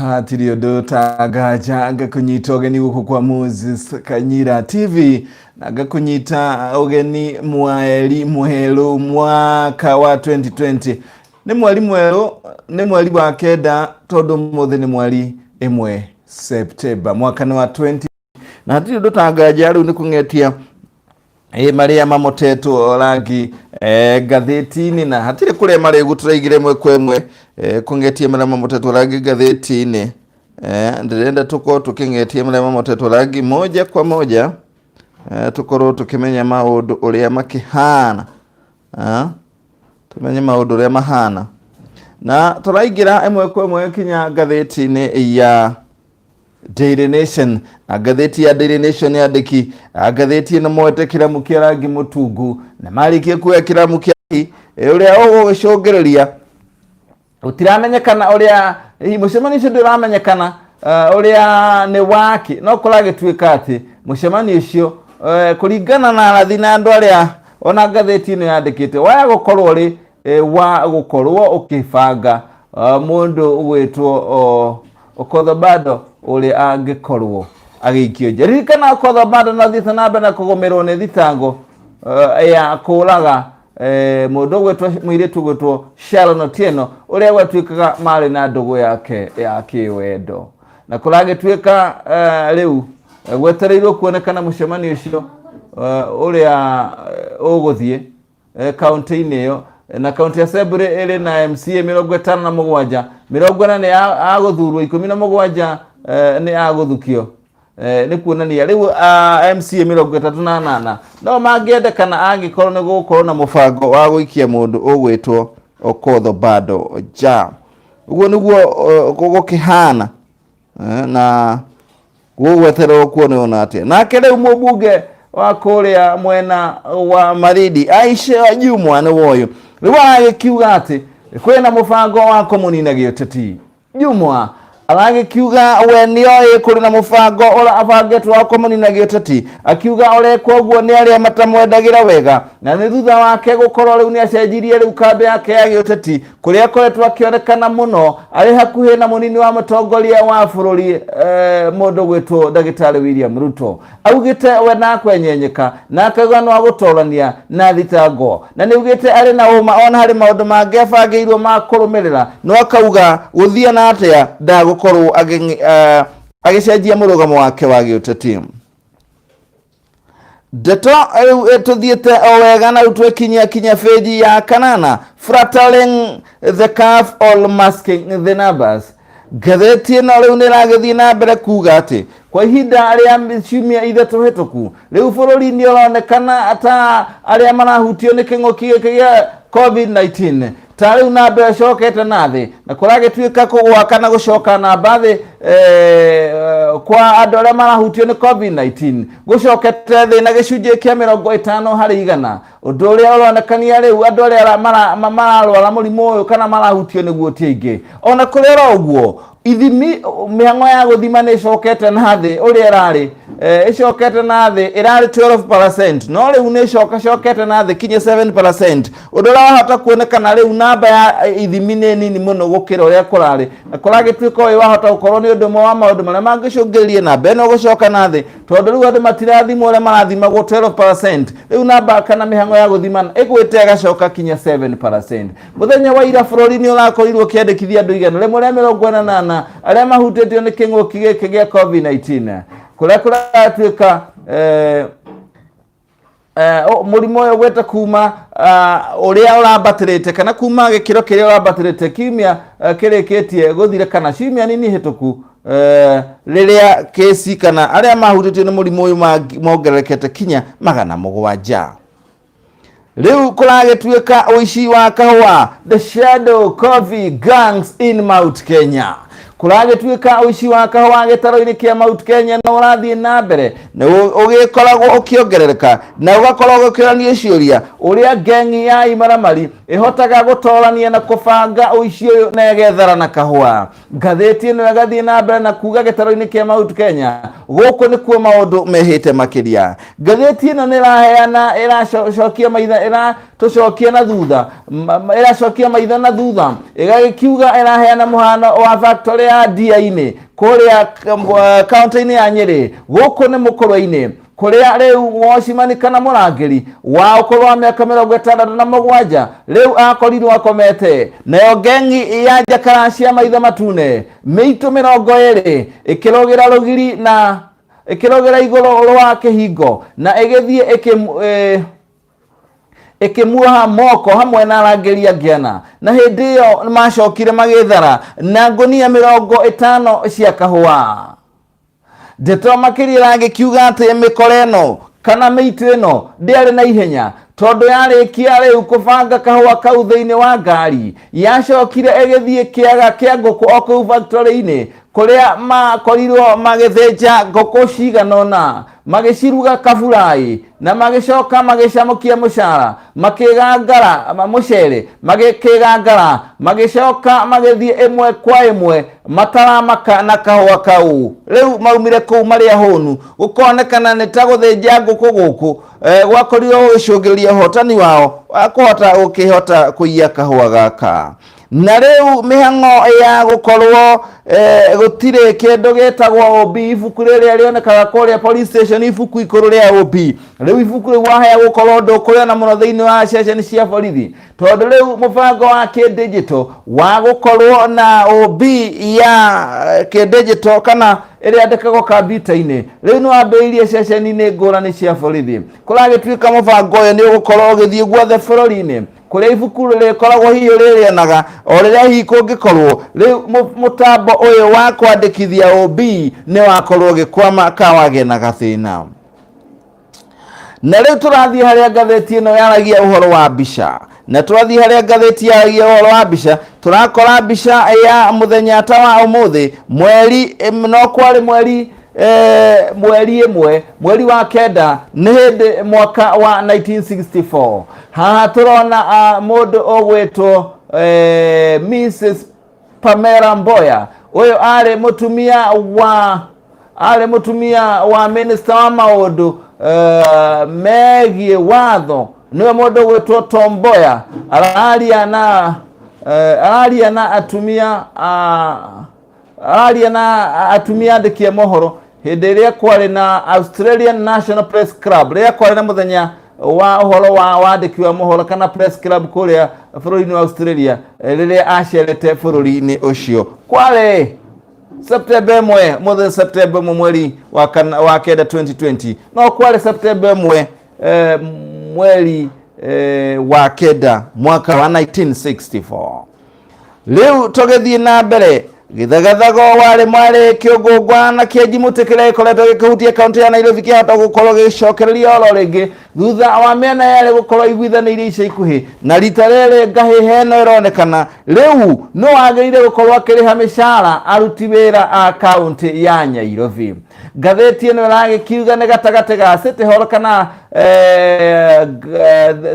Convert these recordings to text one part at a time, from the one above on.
Hatirĩ ũndũ ta nganja ngakũnyita ũgeni gũkũ kwa Moses Kanyira TV na ngakũnyita ũgeni mweri mwerũ mwaka wa 2020. Nĩ mweri mwerũ, nĩ mweri wa kenda tondũ ũmũthĩ nĩ mweri 1 Septemba mwaka nĩ wa 20, na hatirĩ ũndũ ta nganja rĩu nĩ kũng'etia ĩ marĩa mamotetwo rangi ngathĩti-inĩ, na hatirĩ kũrĩa marĩgu tũraigire ĩmwe kwa ĩmwe kũng'etia marĩa mamotetwo rangi ngathĩti-inĩ. Ndĩrenda tũkorwo tũkĩng'etia marĩa mamotetwo rangi moja kwa moja, tũkorwo tũkĩmenya maũndũ ũrĩa makĩhana, tũmenye maũndũ ũrĩa mahana, na tũraingĩra ĩmwe kwa ĩmwe kinya ngathĩti-inĩ ya Daily Nation. Na ngathĩti ya Daily Nation yandĩki a ngathĩti ĩno moete kĩramu kĩa rangi mũtungu, na marĩkia kuoya kĩramu kĩa ũrĩa ũgũgĩcũngĩrĩria gũtiramenyekana ũrĩa hihi mũcemanio ũcio ndũramenyekana ũrĩa nĩ waki, no kũragĩtuĩka atĩ mũcemanio ũcio, kũringana na arathi na andũ arĩa ona ngathĩti ĩno yandĩkĩte, waya gũkorwo rĩ wa gũkorwo ũkĩbanga mũndũ ũgwĩtwo Okoth Obado ũrĩa angĩkorwo agĩikio nja. Ririkana Okoth Obado no athiĩte na mbere na kũgũmĩrwo nĩ thitango ya kũraga mũndũ ũgwĩtwo mũirĩtu ũgwĩtwo Sharon Otieno, ũrĩa gwatuĩkaga marĩ na ndũgũ yake ya kĩwendo, na kũragĩtuĩka rĩu gwetereirwo kuonekana mũcemanio ũcio ũrĩa ũgũthiĩ kaunti-inĩ ĩyo. Na kaunti assembly ĩrĩ na MCA 57, 40 nĩ agũthurwo, 17 nĩ agũthukio. Nĩ kuonania rĩu MCA 38 no mangĩendekana angĩkorwo nĩ gũgũkorwo na mũbango wa gũikia mũndũ ũgwĩtwo Okoth Obado nja. Ũguo nĩguo gũkĩhana, na gũgweterwo kuonwo na atĩa. Nake rĩu mũmbunge wa kũrĩa mwena wa Malindi Aisha Jumwa nĩ woyũ rĩu aragĩkiuga atĩ kwĩna mũbango wa kũmũnina gĩũteti. Jumwa aragĩkiuga we nĩoĩ kũrĩ na mũbango ũrĩa abangĩtwo wa kũmũnina gĩũteti, akiuga ũrekwo ũguo nĩ arĩa matamwendagĩra wega, na nĩ thutha wake gũkorwo rĩu nĩ acenjirie rĩu kambĩ yake ya gĩũteti, kũrĩa akoretwo akĩonekana mũno arĩ hakuhĩ na mũnini wa mũtongoria wa bũrũri, mũndũ gwĩtwo ndagĩtarĩ William Ruto. Augĩte we nakwenyenyeka na akauga no agũtorania na thitango, na nĩ augĩte arĩ na ũma ona harĩ maũndũ mangĩ abangĩirwo ma kũrũmĩrĩra, no akauga gũthiĩ na atĩa ndagũkorwo agĩcenjia mũrũgamo wake wa gĩũteti. Ndeto rĩu tũthiĩte o wega na rĩu twekinyia kinya bĩnji ya kanana, flattering the calf or masking the numbers. Ngathĩti ĩno rĩu nĩ ĩragĩthiĩ na mbere kuga atĩ kwa ihinda rĩa ciumia 3 hĩtũku rĩu bũrũri nĩ ũronekana ta arĩa marahutio nĩ kĩng'ũki gĩkĩ gĩa COVID-19 ta rĩu namba ĩcokete na thĩ, na kũragĩtuĩka kũgũa kana gũcoka namba thĩ kwa andũ arĩa marahutio nĩ COVID-19 gũcokete thĩ na gĩcunjĩ kĩa 50%, ũndũ ũrĩa ũronekania rĩu andũ arĩa mararwara mũrimũ ũyũ kana marahutio nĩguo ti aingĩ. Ona kũrĩ oro ũguo, ithimi mĩhang'o ya gũthima nĩ ĩcokete na thĩ ũrĩa ĩrarĩ, ĩcokete na thĩ, ĩrarĩ 12%, no rĩu nĩ ĩcokacokete na thĩ kinya 7%, ũndũ ũrĩa wahota kuonekana rĩu namba ya ithimi nĩ nini mũno gũkĩra ũrĩa kũrarĩ, na kũragĩtuĩka ũyũ wahota gũkorwo nĩ ũndũ ũmwe wa maũndũ marĩa mangĩcũngĩrĩria namba ĩno gũcoka na thĩ, tondũ rĩu andũ matirathimwo ũrĩa marathimagwo 12%. Rĩu namba kana mĩhang'o ya gũthima ĩgwĩte ĩgacoka kinya 7%. Mũthenya wa ira bũrũri nĩ ũrakorirwo ũkĩandĩkithia andũ 148 arĩa mahutĩtio nĩ kĩng'ũki gĩkĩ gĩa COVID-19, kũrĩa kũratuĩka mũrimũ ũyũ gwete kuma ũrĩa ũrambatĩrĩte kana kuma gĩkĩro kĩrĩa ũrambatĩrĩte kiumia kĩrĩkĩtie gũthira kana ciumia nini hĩtũku, rĩrĩa kesi kana arĩa mahutĩtio nĩ mũrimũ ũyũ mongererekete kinya 700. Rĩu kũragĩtuĩka ũici wa kahũa, the shadow coffee gangs in Mount Kenya. Kũragĩtuĩka ũici wa kahũa gĩtaro-inĩ kĩa Mount Kenya no ũrathiĩ na mbere na ũgĩkoragwo ũkĩongerereka, na ũgakorwo ũkĩũrania ciũria ũrĩa ngengi ya imaramari ĩhotaga gũtorania na kũbanga ũici ũyũ na ĩgethara na kahũa. Ngathĩti ĩno ĩgathiĩ na mbere na kuga gĩtaro-inĩ kĩa Mount Kenya Gũkũ nĩkuo maũndũ mehĩte makĩria. Ngathĩti ĩno nĩ ĩraheana, ĩracokia maitho, ĩratũcokia na thutha, ĩracokia maitho na thutha, ĩgagĩkiuga ĩraheana mũhano wa factory ya Ndia-inĩ kũrĩa kaunti-inĩ ya Nyĩrĩ. Gũkũ nĩ Mũkũrwe-inĩ kũrĩa rĩu wocimani kana mũrangĩri wa ũkũrũ wa mĩaka 67 rĩu akorirwo akomete nayo ngengi ya njakara cia maitho matune mĩitũ 20 ĩkĩrũgĩra rũgiri na ĩkĩrũgĩra igũrũ rwa kĩhingo na ĩgĩthiĩ ĩkĩmuoha moko hamwe na arangĩri angĩ ana, na hĩndĩ ĩyo macokire magĩthara na ngũnia 50 cia kahũa. Ndeto makĩria ĩragĩkiuga atĩ mĩkora ĩno kana mĩitũ ĩno ndĩarĩ na ihenya tondũ yarĩkia rĩu kũbanga kahũa kau thĩinĩ wa ngari, yacokire ĩgĩthiĩ kĩaga kĩa ngũkũ o kũu factory-inĩ kũrĩa makorirwo magĩthĩnja ngũkũ cigana ũna, magĩciruga kaburaĩ na magĩcoka magĩcamũkia mũcara, makĩgangara mũcere, magĩkĩgangara, magĩcoka magĩthiĩ ĩmwe kwa ĩmwe mataramaka na kahũa kau. Rĩu maumire kũu marĩ ahũnu, gũkonekana nĩ ta gũthĩnja ngũkũ gũkũ gwakorirwo gũgĩcũngĩrĩria ũhotani wao wa kũhota gũkĩhota kũiya kahũa gaka. Na rĩu mĩhang'o ya gũkorwo gũtirĩ kĩndũ gĩtagwo OB, ibuku rĩrĩa rĩonekaga kũrĩa police station, ibuku ikũrũ rĩa OB. Rĩu ibuku rĩu wahaya gũkorwo ndũkũrĩona mũno thĩinĩ wa ceceni cia borithi, tondũ rĩu mũbango wa kĩdigital wa gũkorwo na OB ya kĩdigital kana ĩrĩa yandĩkagwo kambiuta-inĩ rĩu nĩ wambĩrĩirie ceceni-inĩ ngũrani cia borithi. Kũragĩtuĩka mũbango ũyũ nĩ ũgũkorwo ũgĩthiĩ guothe bũrũri-inĩ kũrĩa ibuku rĩkoragwo hihi ũrĩrĩonaga o rĩrĩa hihi kũngĩkorwo rĩu mũtambo ũyũ wa kwandĩkithia OB nĩ wakorwo ũgĩkwama kawagĩa na gathĩna. Na rĩu tũrathiĩ harĩa ngathĩti ĩno yaragia ũhoro wa mbica, na twathiĩ harĩa ngathĩti yaragia ũhoro wa mbica tũrakora mbica ya mũthenya ta wa ũmũthĩ mweri no kwarĩ mweri mweri 1 mweri wa 9 nĩ hĩndĩ mwaka wa 1964. Haha tũrona mũndũ ũgwĩtwo Mrs Pamela Mboya. Ũyũ arĩ mũtumia wa arĩ mũtumia wa minister wa maũndũ megiĩ watho, nĩwe mũndũ ũgwĩtwo Tom Mboya. Araria na araria na atumia araria na atumia andĩki a mohoro hĩndĩ ĩrĩa kwarĩ na Australian National Press Club, rĩrĩa kwarĩ na mũthenya wa ũhoro wa wandĩki wa mohoro kana press club kũrĩa bũrũri-inĩ wa Australia, rĩrĩa acerete bũrũri-inĩ ũcio. Kwarĩ September 1, mũthenya September 1 mweri wa 9 2020, no kwarĩ September 1 mweri wa 9 mwaka wa 1964. Rĩu tũgĩthiĩ na mbere, gĩthagathago warĩ mwarĩ kĩũngũngwa na kĩenji mũtĩ kĩrĩa gĩkoretwo gĩkĩhutia kaunti ya Nairobi kĩahota gũkorwo gĩgĩcokereria oro rĩngĩ thutha wa mĩena yerĩ gũkorwo iguithanĩirie ica ikuhĩ, na rita rĩrĩ ngahĩha ĩno ĩronekana rĩu no wagĩrĩire gũkorwo akĩrĩha mĩcara aruti wĩra a kaunti ya Nairobi. Ngathĩti ĩno ĩragĩkiuga nĩ gatagatĩ ga City Hall kana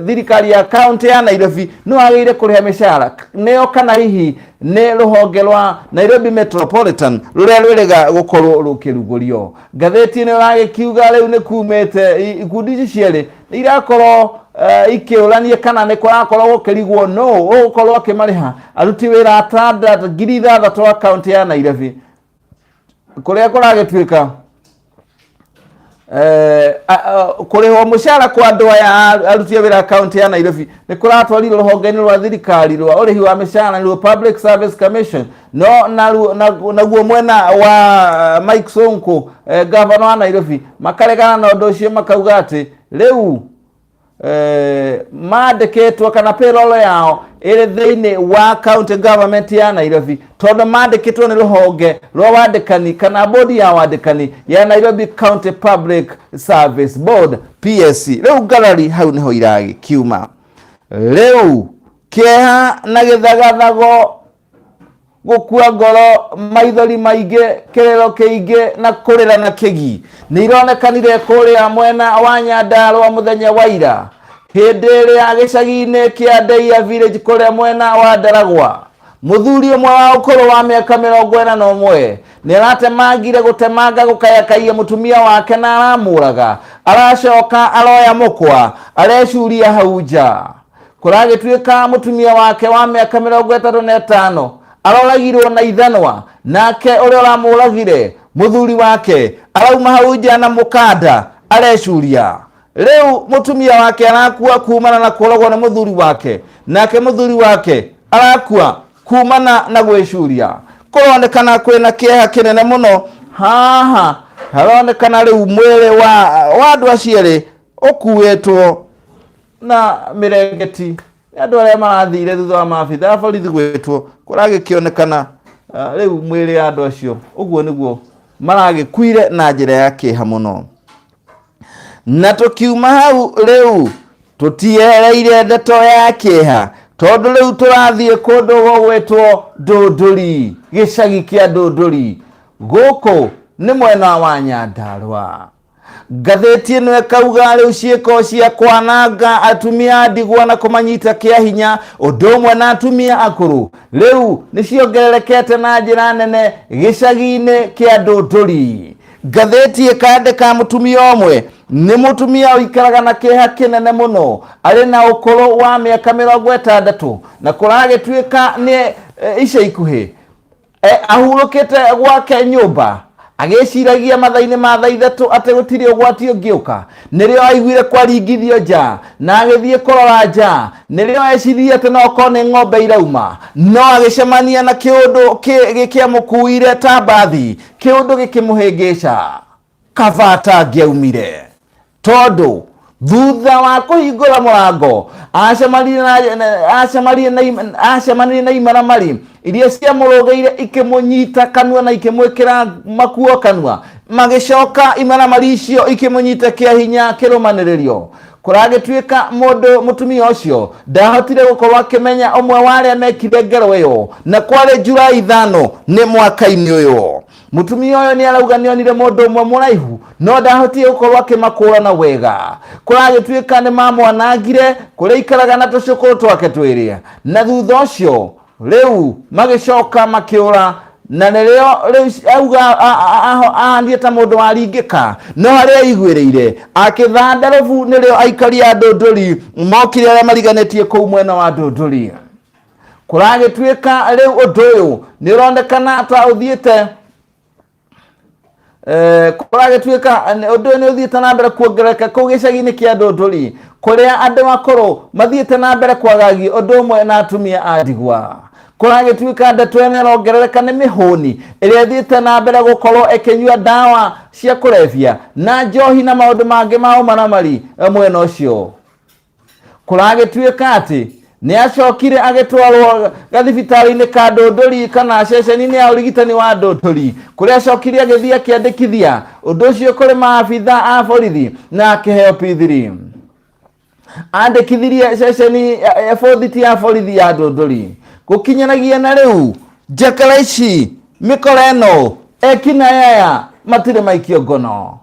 thirikari ya kaunti ya Nairobi no wagĩrĩire kũrĩha mĩcara nĩyo kana hihi nĩ rũhonge rwa Nairobi Metropolitan rũrĩa rwĩrĩga gũkorwo rũkĩrugũrio. Ngathĩti ĩno ĩragĩkiuga rĩu nĩ kumĩte ikundi ici cierĩ nĩ irakorwo ikĩũrania kana nĩ kũrakorwo gũkĩrigwo nũ ũgũkorwo akĩmarĩha aruti wĩra atandatũ 6,000 a kaunti ya Nairobi, kũrĩa kũragĩtuĩka kũrĩhwo mũcara kwa andũ aya aruti a wĩra kaunti ya Nairobi nĩ kũratwarirwo rũhonge-inĩ rwa thirikari rwa ũrĩhi wa mĩcara nĩruo Public Service Commission, no naguo mwena wa Mike Sonko, gavana wa Nairobi, makaregana na ũndũ ũcio, makauga atĩ rĩu mandĩkĩtwo kana payroll yao ĩrĩ thĩinĩ wa county government ya Nairobi tondũ mandĩkĩtwo nĩ rũhonge rwa wandĩkani kana bodi ya wandĩkani ya Nairobi County Public Service Board PSC. Rĩu ngarari hau nĩho iragĩkiuma. Rĩu kĩeha na gĩthagathago, gũkua ngoro, maithori maingĩ, kĩrĩro kĩingĩ na kũrĩra na kĩgi nĩ ironekanire kũrĩa mwena wa Nyandarũa mũthenya wa ira hĩndĩ ĩrĩa gĩcagi-inĩ kĩa Ndeia Village kũrĩa mwena wa Ndaragwa Mũthuri ũmwe wa ũkũrũ wa mĩaka 41 nĩ aratemangire gũtemanga gũkayakaia mũtumia wake na aramũraga. Aracoka aroya mũkwa arecuria hau nja. Kũragĩtuĩka mũtumia wake wa mĩaka 35 aroragirwo na ithanwa, nake ũrĩa ũramũragire mũthuri wake arauma hau nja na mũkanda arecuria. Rĩu mũtumia wake arakua kumana na kũragwo nĩ mũthuri wake, nake mũthuri wake arakua kumana na gwĩcuria. Kũronekana kwĩna kĩeha kĩnene mũno haha. Haronekana rĩu mwĩrĩ wa andũ acio erĩ ũkuĩtwo na mĩrengeti nĩ andũ arĩa marathire thutha wa maabitha a borithi gwĩtwo. Kũragĩkĩonekana rĩu mwĩrĩ ya andũ acio ũguo nĩguo maragĩkuire na njĩra ya kĩeha mũno. Na tũkiuma hau rĩu tũtiereire ndeto ya kĩeha, tondũ rĩu tũrathiĩ kũndũ gũgwĩtwo Ndũndũri, gĩcagi kĩa Ndũndũri. Gũkũ nĩ mwena wa Nyandarũa. Ngathĩti ĩno ĩkauga rĩu ciĩko cia kwananga atumia a ndigwa na kũmanyita kĩa hinya ũndũ ũmwe na atumia akũrũ rĩu nĩ ciongererekete na njĩra nene gĩcagi-inĩ kĩa Ndũndũri. Ngathĩti ĩkandĩka mũtumia ũmwe nĩ mũtumia ũikaraga na kĩeha kĩnene mũno, arĩ na ũkũrũ wa mĩaka 60, na kũragĩtuĩka nĩ ica ikuhĩ ahurũkĩte gwake nyũmba agĩciragia mathaa-inĩ ma thaa 3 atĩ gũtirĩ ũgwati ũngĩũka. Nĩrĩo aiguire kwaringithio nja na agĩthiĩ kũrora nja. Nĩrĩo eciririe atĩ no okorwo nĩ ng'ombe irauma, no agĩcemania na kĩũndũ gĩkĩamũkuire ta mbathi. Kĩũndũ gĩkĩmũhĩngĩca kaba atangĩaumire, tondũ thutha wa kũhingũra mũrango acemanirie na imaramari iria ciamũrũgĩire ikĩmũnyita kanua na ikĩmwĩkĩra makuo kanua. Magĩcoka imaramari icio ikĩmũnyita kĩa hinya kĩrũmanĩrĩrio. Kũragĩtuĩka mũndũ mũtumia ũcio ndahotire gũkorwo akĩmenya ũmwe wa arĩa mekire ngero ĩyo, na kwarĩ Julai 5 nĩ mwaka-inĩ ũyũ. Mũtumia ũyũ nĩ arauga nĩ onire mũndũ ũmwe mũraihu no ndahotire gũkorwo akĩmakũrana wega. Kũragĩtuĩka nĩ mamwanangire kũrĩa aikaraga na tũcũkũrũ twake twĩrĩ, na thutha ũcio rĩu magĩcoka makĩũra, na nĩrĩo rĩu auga ahanire ta mũndũ waringĩka, no harĩa aiguĩrĩire akĩthanda rũbu. Nĩrĩo aikari a Ndũndũri mokire arĩa mariganĩtie kũu mwena wa Ndũndũri. Kũragĩtuĩka rĩu ũndũ ũyũ nĩ ũronekana ta ũthiĩte kũragĩtuĩka ũndũ ũyũ nĩ ũthiĩte na mbere kuongerereka kũu gĩcagi-inĩ kĩa Ndũndũri, kũrĩa andũ akũrũ mathiĩte na mbere kwagagio ũndũ ũmwe na atumia a ndigwa. Kũragĩtuĩka ndeto ĩno ĩrongerereka nĩ mĩhũni ĩrĩa ĩthiĩte na mbere gũkorwo ĩkĩnyua ndawa cia kũrebia na njohi na maũndũ mangĩ ma ũmaramari mwena ũcio. Kũragĩtuĩka atĩ nĩ acokire agĩtwarwo gathibitarĩ-inĩ ka Ndũndũri kana ceceni-inĩ ya ũrigitani wa Ndũndũri, kũrĩa acokire agĩthiĩ akĩandĩkithia ũndũ ũcio kũrĩ maabitha a borithi na akĩheo P3. Andĩkithirie ceceni ya bũthiti ya borithi ya Ndũndũri. Gũkinyanagia na rĩu njakara ici mĩkora ĩno ekinaĩ aya matirĩ maikio ngono.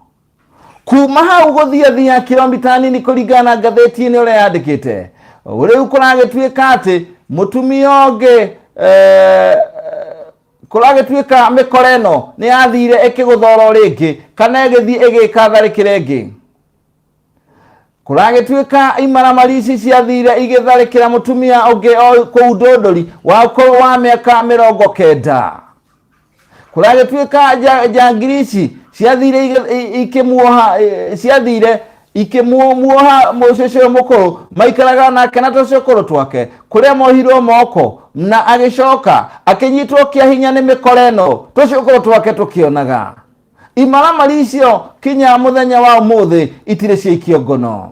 Kuma hau gũthiathia kilomita nini kũringana na ngathĩti ĩno ũrĩa yandĩkĩte, rĩu kũragĩtuĩka atĩ mũtumia ũngĩ kũragĩtuĩka mĩkora ĩno nĩ yathire ĩkĩgũthora rĩngĩ kana ĩgĩthiĩ ĩgĩka tharĩkĩra ĩngĩ. Kũragĩtuĩka imaramari ici ciathire igĩtharĩkĩra mũtumia ũngĩ o kũu Ndũndũri wa ũkũrũ wa mĩaka 90. Kũragĩtuĩka njangiri ici ciathire ikĩmuoha, ciathire ikĩmuoha mũcũcũ ũyũ mũkũrũ maikaraga nake na tũcũkũrũ twake, kũrĩa mohirwo moko na agĩcoka akĩnyitwo kĩa hinya nĩ mĩkora ĩno tũcũkũrũ twake tũkĩonaga. Imaramari icio kinya mũthenya wa ũmũthĩ itirĩ ciaikio ngono.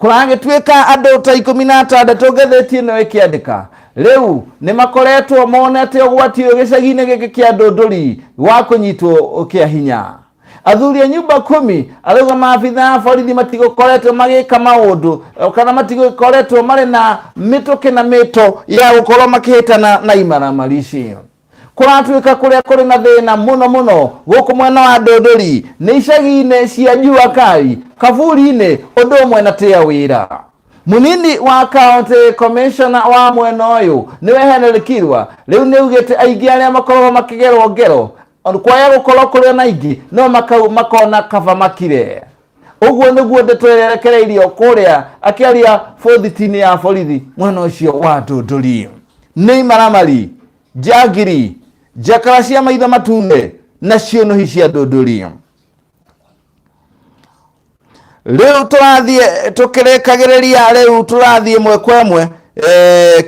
Kũragĩtuĩka andũ ta 16 ngathĩti ĩno ĩkĩandĩka rĩu nĩ makoretwo monete ũgwati ũyũ gĩcagi-inĩ gĩkĩ kĩa Ndũndũri wa kũnyitwo kĩa hinya. Athuri a nyumba kumi arauga maabitha a borithi matigũkoretwo magĩka maũndũ kana matigũkoretwo marĩ na mĩtũkĩ na mĩto ya gũkorwo makĩhĩtana na imaramari ici. Kũratuĩka kũrĩa kũrĩ na thĩna mũno mũno gũkũ mwena wa Ndũndũri nĩ icagi-inĩ cia Jua Kali, Kaburi-inĩ ũndũ ũmwe na Tĩa Wĩra. Munini wa county commissioner wa mwena ũyũ nĩwe Henry Kirwa rĩu nĩ augĩte aingĩ arĩa makoragwo makĩgerwo ngero kwaya gũkorwo kũrĩ na aingĩ no makau makona kaba makire. Ũguo nĩguo ndeto ĩrĩa ĩrekereirio kũrĩa akĩaria bũthiti-inĩ ya borithi mwena ũcio wa Ndũndũri. Nĩ imaramari, njangiri, njakara cia maitho matune na ciũnũhi cia Ndũndũri. Rĩu tũrathiĩ tũkĩrĩkagĩrĩria, rĩu tũrathiĩ ĩmwe kwa ĩmwe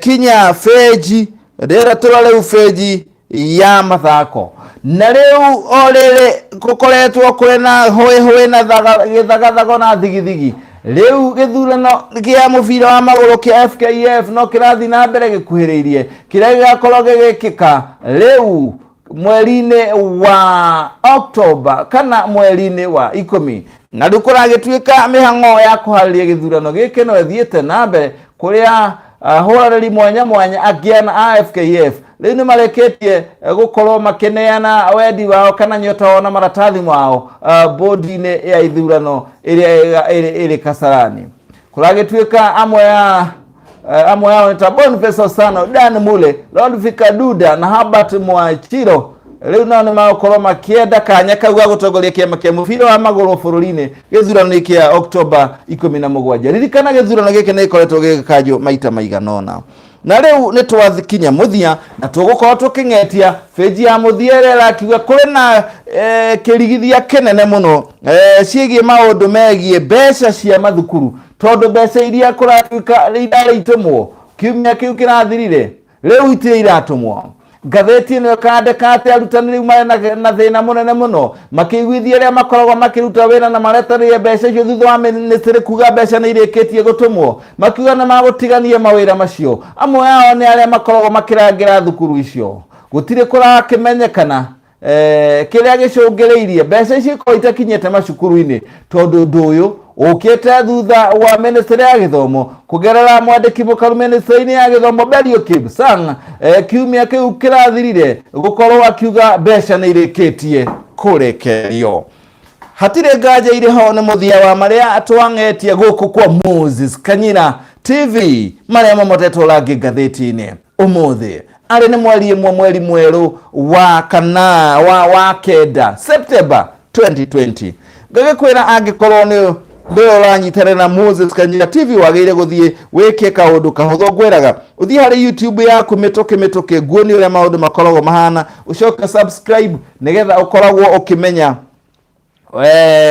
kinya benji rĩrĩa tũra rĩu benji ya mathako na rĩu o rĩrĩ gũkoretwo kũrĩ na hũĩ hũĩ na gĩthagathago na thigithigi. Rĩu gĩthurano kĩa mũbira wa magũrũ kĩa FKF no kĩrathiĩ na mbere gĩkuhĩrĩirie, kĩrĩa gĩgakorwo gĩgĩkĩka rĩu mweri-inĩ wa Oktoba kana mweri-inĩ wa 10. Na rĩu kũragĩtuĩka mĩhang'o ya kũharĩria gĩthurano gĩkĩ no ĩthiĩte na mbere, kũrĩa ahũranĩri mwanya mwanya angĩ a FKF rĩu nĩ marekĩtie gũkorwo makĩneana wendi wao kana nyota wao na maratathi mao bodi-inĩ ya ithurano ĩrĩa ĩrĩ Kasarani. Kũragĩtuĩka amwe ao nĩ ta Boniface Osano, Dan Mule, Lordvick Aduda na Herbert Mwachiro. Rĩu nao nĩ magũkorwo makĩenda kanya kau ga gũtongoria kĩama kĩa mũbira wa magũrũ bũrũri-inĩ gĩthurano kĩa Oktoba 17. Ririkana gĩthurano gĩkĩ nĩ gĩkoretwo gĩgĩkanjwo maita maigana ũna. Na rĩu nĩ twakinya mũthia na tũgũkorwo tũkĩng'etia benji ya mũthia ĩrĩa ĩrakiuga kũrĩ na kĩrigithia kĩnene mũno ciĩgiĩ maũndũ megiĩ mbeca cia mathukuru, tondũ mbeca iria kũratuĩka irarĩ itũmwo kiumia kĩu kĩrathirire rĩu itirĩ iratũmwo. Ngathĩti ĩno ĩkandĩka atĩ arutani rĩu marĩ na thĩna mũnene mũno makĩiguithia arĩa makoragwo makĩruta wĩra na maretereire mbeca icio thutha wa ministry kuga mbeca nĩ irĩkĩtie gũtũmwo, makiuga nĩ magũtigania mawĩra macio. Amwe ao nĩ arĩa makoragwo makĩrangĩra thukuru icio. Gũtirĩ kũrakĩmenyekana kĩrĩa gĩcũngĩrĩirie mbeca icio ikorwo itakinyĩte macukuru-inĩ, tondũ ũndũ ũyũ ũkĩte thutha wa ministry ya gĩthomo kũgerera mwandĩki mũkaru ministry-inĩ ya gĩthomo Belio Kipsang kiumia kĩu kĩrathirire gũkorwo akiuga mbeca nĩ irĩkĩtie kũrekererio. Hatirĩ nganja irĩ ho nĩ mũthia wa marĩa twang'etie gũkũ kwa Moses Kanyira TV, marĩa mamotetwo rangi ngathĩti-inĩ ũmũthĩ arĩ nĩ mweri ĩmwe mweri mwerũ wa kana wa 9 September 2020. Ngagĩkwĩra angĩkorwo nĩ ndũrĩ ũranyitanĩra na Moses Kanyira TV, wagĩrĩire gũthiĩ wĩke kaũndũ kahũthũ. Ngwĩraga ũthiĩ harĩ YouTube yaku mĩtũkĩ mĩtũkĩ, nguonie ũrĩa maũndũ makoragwo mahana, ũcoke subscribe nĩgetha ũkoragwo ũkĩmenya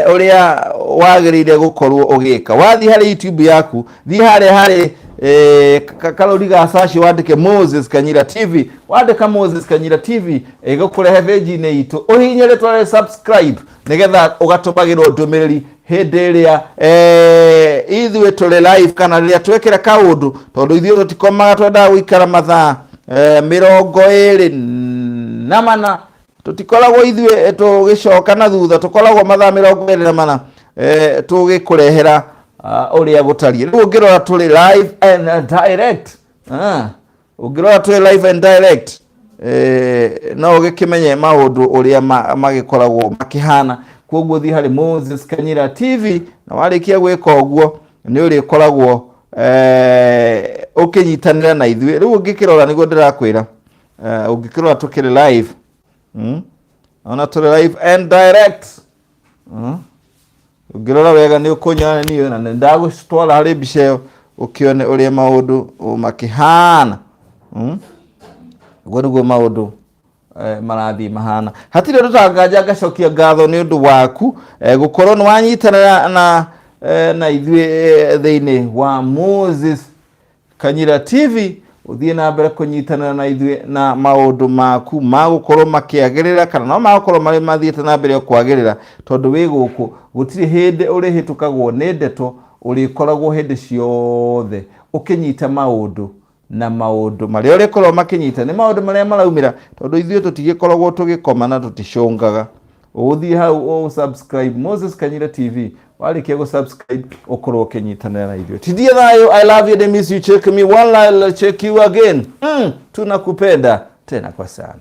ũrĩa wagĩrĩire gũkorwo ũgĩka. Wathiĩ harĩ YouTube yaku, thiĩ harĩa harĩ karũri ga search, wandĩke Moses Kanyira TV. Wandĩka Moses Kanyira TV ĩgũkũrehe page-inĩ itũ, ũhihinye rĩtwa rĩa subscribe nĩgetha ũgatũmagĩrwo ndũmĩrĩri hĩndĩ ĩrĩa ithuĩ tũrĩ live kana rĩrĩa twekĩra kaũndũ, tondũ ithuĩ tũtikomaga, twendaga gũikara mathaa 24. Tũtikoragwo ithuĩ tũgĩcoka na thutha, tũkoragwo mathaa 24 tũgĩkũrehera ũrĩa gũtariĩ. Rĩu ũngĩrora tũrĩ live and direct, ũngĩrora tũrĩ live and direct, no ũgĩkĩmenye maũndũ ũrĩa magĩkoragwo makĩhana. Koguo thiĩ harĩ Moses Kanyira TV, na warĩkia gwĩka ũguo nĩ ũrĩkoragwo ũkĩnyitanĩra na ithuĩ. Rĩu ũngĩkĩrora nĩguo ndĩrakwĩra, ũngĩkĩrora tũkĩrĩ live, Ona tũrĩ live and direct. Ũngĩrora wega nĩ ũkũnyona niĩ, na nĩ ndagũtwara harĩ mbica ĩyo ũkĩone ũrĩa maũndũ makĩhana. Ũguo nĩguo maũndũ marathiĩ mahana. Hatirĩ ũndũ tanganja, ngacokia ngatho nĩ ũndũ waku gũkorwo nĩ wanyitanĩra na ithuĩ thĩinĩ wa Moses Kanyira TV. Ũthiĩ na mbere kũnyitanĩra na ithuĩ na maũndũ maku magũkorwo makĩagĩrĩra, kana no magũkorwo marĩ mathiĩte na mbere kwagĩrĩra, tondũ wĩ gũkũ gũtirĩ hĩndĩ ũrĩhĩtũkagwo nĩ ndeto, ũrĩkoragwo hĩndĩ ciothe ũkĩnyita maũndũ, na maũndũ marĩa ũrĩkorwo makĩnyita nĩ maũndũ marĩa maraumĩra, tondũ ithuĩ tũtigĩkoragwo tũgĩkoma na tũticũngaga. Ũgũthiĩ hau ũ subscribe Moses Kanyira TV, warĩkia gũ subscribe ũkorwo ũkĩnyitanĩra na ithuĩ. Tindie thayũ. I love you and miss you. Check me one, I'll check you again. Tunakupenda tena kwa sana.